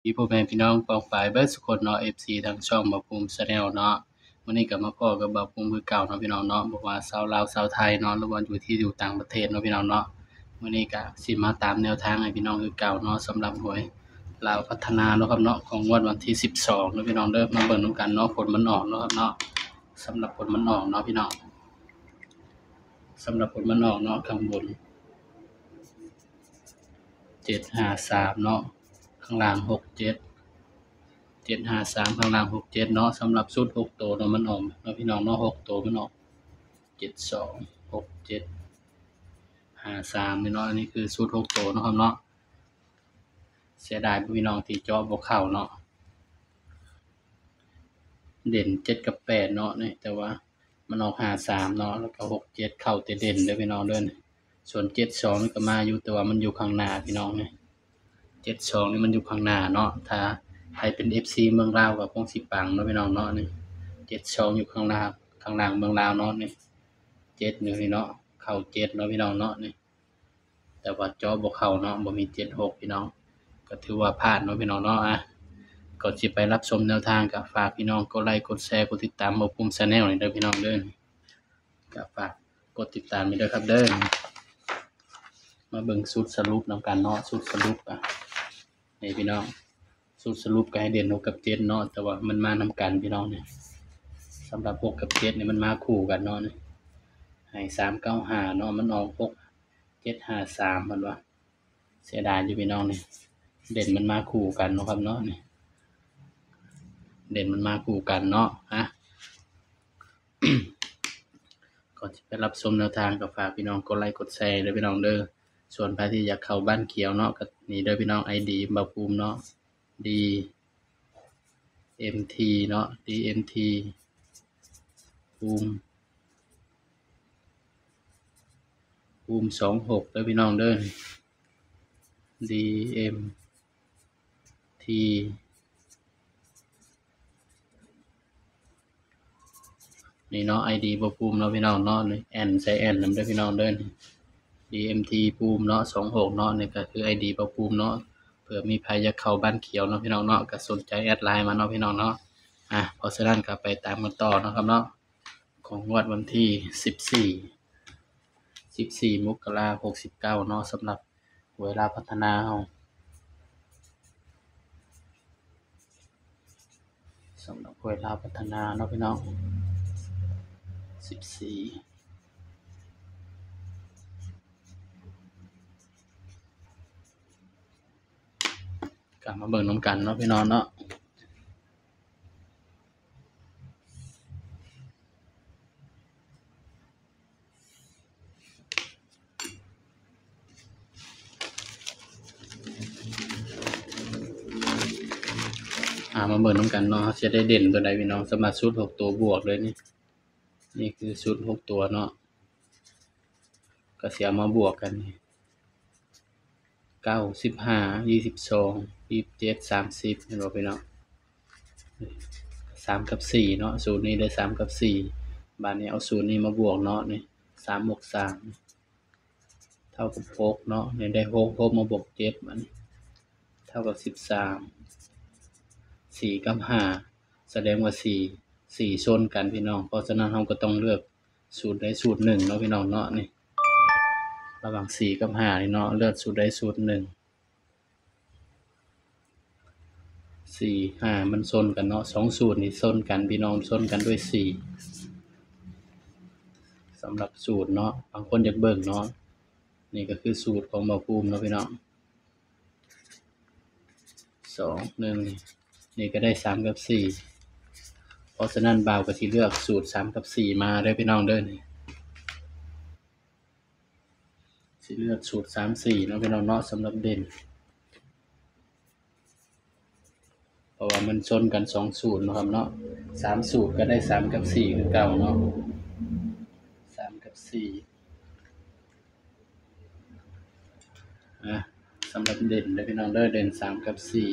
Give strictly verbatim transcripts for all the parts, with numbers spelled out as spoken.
ดีพ่อแม่พี่น้องปองปายเบิดสุคนเนาะ เอฟซี ทางช่องบ่าวภูมิ Channel เนาะ มื้อนี้ก็มาพ้อกับบ่าวภูมิคือเก่าเนาะพี่น้องเนาะ บ่ว่าชาวลาวชาวไทยเนาะ หรือว่าอยู่ที่อยู่ต่างประเทศเนาะพี่น้องเนาะ มื้อนี้ก็สิมาตามแนวทางให้พี่น้องคือเก่าเนาะ สำหรับหวยลาวพัฒนาเนาะครับเนาะ ของงวดวันที่สิบสองเนาะพี่น้องเด้อ มาเบิ่งนำกันเนาะ ผลมันออกเนาะครับเนาะ สำหรับผลมันออกเนาะพี่น้อง สำหรับผลมันออกเนาะ ข้างบน เจ็ดห้าสามเนาะ ข้างล่าง หกเจ็ด เจ็ดห้าสาม ข้างล่าง หกเจ็ดเนาะ สำหรับชุดหกตัวเนาะ มันออกเนาะพี่น้องเนาะ หกตัวมันออก เจ็ดสอง หกเจ็ด ห้าสาม นี่เนาะ อันนี้คือชุดหกตัวเนาะครับเนาะ เสียดายพี่น้องที่เจาะบ่เข้าเนาะ เด่นเจ็ดกับแปดเนาะนี่ แต่ว่ามันออกห้าสามเนาะ แล้วก็หกเจ็ด เข้าแต่เด่นเด้อพี่น้องเด้อ ส่วนเจ็ดสองนี่ก็มาอยู่ แต่ว่ามันอยู่ข้างหน้าพี่น้องนี่ เจ็ดสองนี่มันอยู่ข้างหน้าเนาะ ถ้าใครเป็น เอฟซี เมืองลาวก็คงสิปังเนาะพี่น้องเนาะนี่ เจ็ดสอง อยู่ข้างหน้า ข้างล่างเมืองลาวเนาะนี่ เจ็ด นี่เนาะ เข้าเจ็ดเนาะพี่น้องเนาะนี่ แต่ว่าเจาะบ่เข้าเนาะ บ่มี เจ็ดหก พี่น้อง ก็ถือว่าพลาดเนาะพี่น้องเนาะ อ่ะ ก่อนสิไปรับชมแนวทางก็ฝากพี่น้องกดไลค์ กดแชร์ กดติดตามบ่าวภูมิ Channel นี่เด้อพี่น้องเด้อ ก็ฝากกดติดตามไว้ด้วยครับเด้อ มาเบิ่งชุดสรุปนำกันเนาะ ชุดสรุปอ่ะ นี่พี่น้อง ชุดสรุปก็ให้เด่นหกกับเจ็ดเนาะ แต่ว่ามันมานำกันพี่น้องนี่ สำหรับหกกับเจ็ดนี่มันมาคู่กันเนาะนี่ ให้สามเก้าห้าเนาะ มันออกหกเจ็ดห้าสาม เพิ่นว่า เสียดายอยู่พี่น้องนี่ เด่นมันมาคู่กันเนาะครับเนาะนี่ เด่นมันมาคู่กันเนาะ อ่ะ ก่อนสิไปรับชมแนวทางก็ฝากพี่น้องกดไลค์กดแชร์เด้อพี่น้องเด้อ ส่วนใครที่อยากเข้าบ้านเขียวเนาะ ก็นี่เด้อพี่น้อง ไอดี บ่าวภูมิเนาะ ดีเอ็มที เนาะ ดีเอ็มที ภูมิ ภูมิ สองหก เด้อพี่น้องเด้อ ดีเอ็มที นี่เนาะ ไอดี บ่าวภูมิเนาะพี่น้องเนาะ นี่ แอน ใส่ แอน นำเด้อพี่น้องเด้อ ดีเอ็มที ภูมิเนาะ สองหก เนาะ นี่ก็คือ ไอดี บ่าวภูมิเนาะ เผื่อมีใครอยากเข้าบ้านเขียวเนาะพี่น้องเนาะ ก็สนใจแอดไลน์มาเนาะพี่น้องเนาะ อ่ะ เพราะฉะนั้นก็ไปตามกันต่อเนาะครับเนาะ ของงวดวันที่สิบสี่ สิบสี่ มกราคม หกสิบเก้า เนาะ สำหรับหวยลาวพัฒนาเฮา สำหรับหวยลาวพัฒนาเนาะพี่น้อง สิบสี่ ก็มาเบิ่งนำกันเนาะพี่น้องเนาะ อ่า มาเบิ่งนำกันเนาะ จะได้เด่นตัวใดพี่น้อง สำหรับชุดหกตัวบวกเลยนี่ นี่คือชุดหกตัวเนาะ ก็สิเอามาบวกกันนี่ เก้า สิบห้า ยี่สิบสอง ยี่สิบเจ็ด สามสิบ เห็นบ่พี่น้อง สามกับสี่เนาะ สูตรนี้ได้สามกับสี่ บาดนี้เอาสูตรนี้มาบวกเนาะนี่ สามบวกสาม เท่ากับหกเนาะ นี่ได้หก หกมาบวกเจ็ด บาดนี้ เท่ากับสิบสาม สี่กับห้า แสดงว่าสี่ สี่ชนกันพี่น้อง เพราะฉะนั้นเราก็ต้องเลือกสูตรใดสูตรหนึ่งเนาะพี่น้องเนาะนี่ ระหว่างสี่กับห้านี่เนาะ เลือกสูตรใดสูตรหนึ่ง สี่ ห้า มันชนกันเนาะ สองสูตรนี่ชนกันพี่น้อง ชนกันด้วยสี่ สำหรับสูตรเนาะ บางคนอยากเบิ่งเนาะ นี่ก็คือสูตรของบ่าวภูมิเนาะพี่น้อง สอง หนึ่ง นี่ก็ได้สามกับสี่ เพราะฉะนั้นบ่าวก็สิเลือกสูตรสามกับสี่มาเด้อพี่น้องเด้อนี่ สิเลือกสูตรสามสี่เนาะพี่น้องเนาะ สำหรับเด่น เพราะว่ามันชนกันสองสูตรเนาะครับเนาะ สามสูตรก็ได้สามกับสี่คือเก่าเนาะ สามกับสี่ อ่ะ สำหรับเด่นเด้อพี่น้องเด้อ เด่นสามกับสี่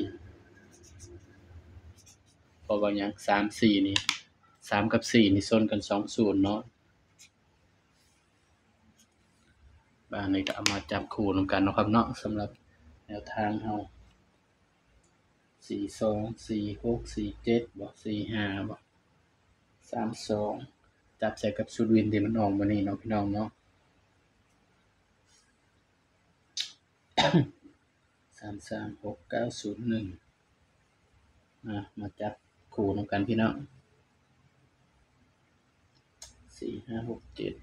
เพราะว่าหยัง สาม สี่ นี่ สาม กับ สี่ นี่ชนกันสองสูตรเนาะ บาดนี้ก็เอามาจับคู่นำกันเนาะครับเนาะ สำหรับแนวทางเฮา สี่สอง สี่หก สี่เจ็ด บ่ สี่ห้า บ่ สามสอง จับใส่กับชุดวินที่มันออกมานี่เนาะพี่น้องเนาะ สามสาม หกเก้า ศูนย์หนึ่ง อ่ะ มาจับคู่นำกันพี่น้อง สี่ห้า หกเจ็ด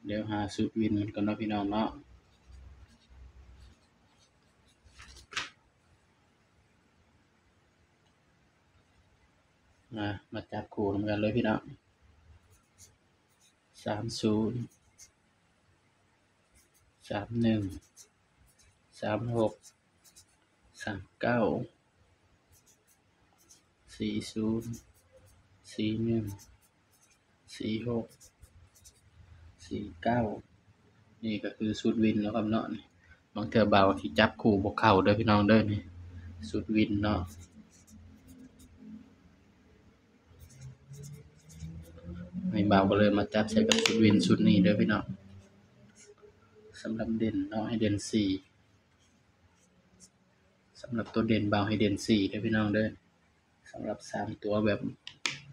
เดี๋ยวหาชุดวินมันก่อนเนาะพี่น้องเนาะ มา มาจับคู่นำกันเลยพี่น้อง สามศูนย์ สามหนึ่ง สามหก สามเก้า สี่ศูนย์ สี่หนึ่ง สี่หก สี่เก้า นี่ก็คือชุดวินเนาะครับเนาะ นี่ บางเทื่อบ่าวสิจับคู่บ่เข้าเด้อพี่น้องเด้อ นี่ ชุดวินเนาะ นี่บ่าวก็เลยมาจับใส่กับชุดวินชุดนี้เด้อพี่น้อง สำหรับเด่นเนาะ ให้เด่นสี่ สำหรับตัวเด่นบ่าวให้เด่นสี่เด้อพี่น้องเด้อ สำหรับสามตัวแบบ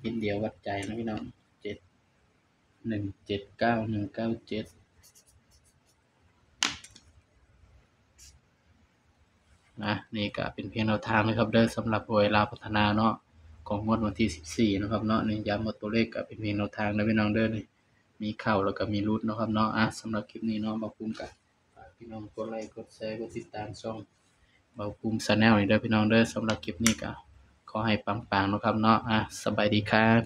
เม็ดเดียววัดใจนะพี่น้อง เจ็ด หนึ่งเจ็ดเก้า หนึ่งเก้าเจ็ด นะ นี่ก็เป็นเพียงแนวทางนะครับเด้อ สำหรับหวยลาวพัฒนาเนาะ ของงวดวันที่สิบสี่นะครับเนาะ นี่ย้ำว่าตัวเลขก็เป็นเพียงแนวทางนะพี่น้องเด้อ นี่ มีเข้าแล้วก็มีหลุดเนาะครับเนาะ อ่ะ สำหรับคลิปนี้เนาะ บ่าวภูมิก็ฝากพี่น้องกดไลค์ กดแชร์ กดติดตามช่องบ่าวภูมิ Channel นี่เด้อพี่น้องเด้อ สำหรับคลิปนี้ก็ขอให้ปังๆเนาะครับเนาะ อ่ะ สบายดีครับ